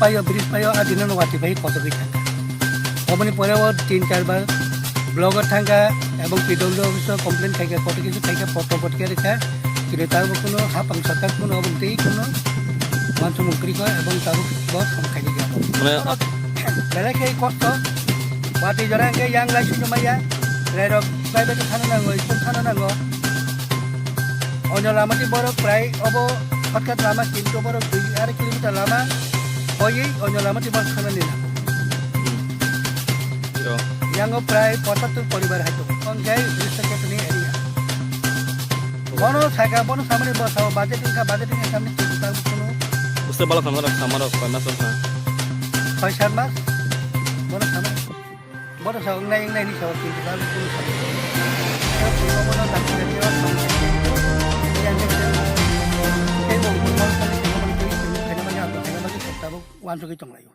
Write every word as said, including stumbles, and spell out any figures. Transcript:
paio, bridge paio, adino no watwi bai kotor bai thangkha. Oboni pore o tin char bar block o thangkha ebong P W D office o complain khaikha, kotor kisu khaikha, photo photo khaikha, kini tabuk kuno hapang sarkar kuno oboni tei kuno wansukmung kwrwikha ebong tabuk bo samung khaikha. Mane belai khe kosto, watwi jora hwnkhe yang lai sujumaya, rairok private o thana nango, school thana nango. Onyo lama tei borok prai obo shortcut lama kintu borok dui arai kilometer lama hoywi onyo lama tei borok thana nina. Yo. Yango prai pochattor poribar hai tongo. Onjai Risto Ketuni area. Bono saka, bono samani bo sao budget wngkha, budget wngkha samani kintu tang kuno. Buste bala samara, samara, samara, samara. Soi sar mas. Bono samani. Bono sa wngnai wngnai ni sao kintu ta kunu sa. Tei bo bo mo sa ni mo ni tei khaina bagwi ang khaina bagwi tabuk wansugwi tonglaio.